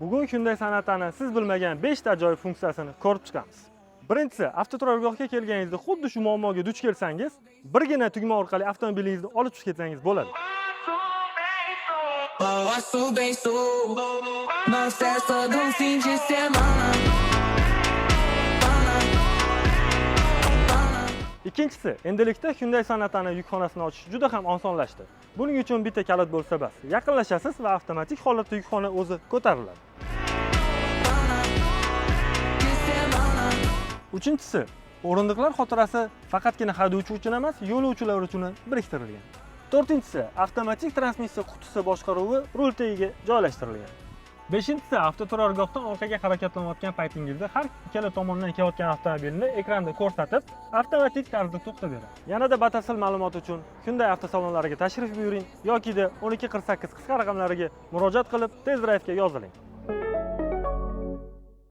Bugun Hyundai Sonatani siz bilmagan 5 ta ajoyib funksiyasini ko'rib chiqamiz. Birinchisi, avtoturargohga kelganingizda xuddi shu muammoga duch kelsangiz, birgina tugma orqali avtomobilingizni olib chiqib ketsangiz bo'ladi. Nosso beijo, nossa é todo um fim de semana. Ikkinchisi, endilikda Hyundai Sonatani yukxonasini ochish juda ham osonlashdi. Buning uchun bitta kalit bo'lsa bas. Yaqinlashasiz va avtomatik holatda yukxona o'zi ko'tariladi. De semana. Uchinchisi, o'rindiqlar xotirasi faqatgina haydovchi uchun emas, yo'lovchilar uchun ham biriktirilgan. To'rtinchisi, avtomatik transmissiya qutisi boshqaruvi rul tagiga joylashtirilgan. Beshinchisi, avtoturargohdan orqaga harakatlanayotgan paytingizda har ikkala tomondan kelayotgan avtomobilni ekranda ko'rsatib, avtomatik tarzda to'xtab beradi. Yanada batafsil ma'lumot uchun Hyundai avtosalonlariga tashrif buyuring yokida 1248 qisqa raqamlariga murojaat qilib, test drive'ga yoziling.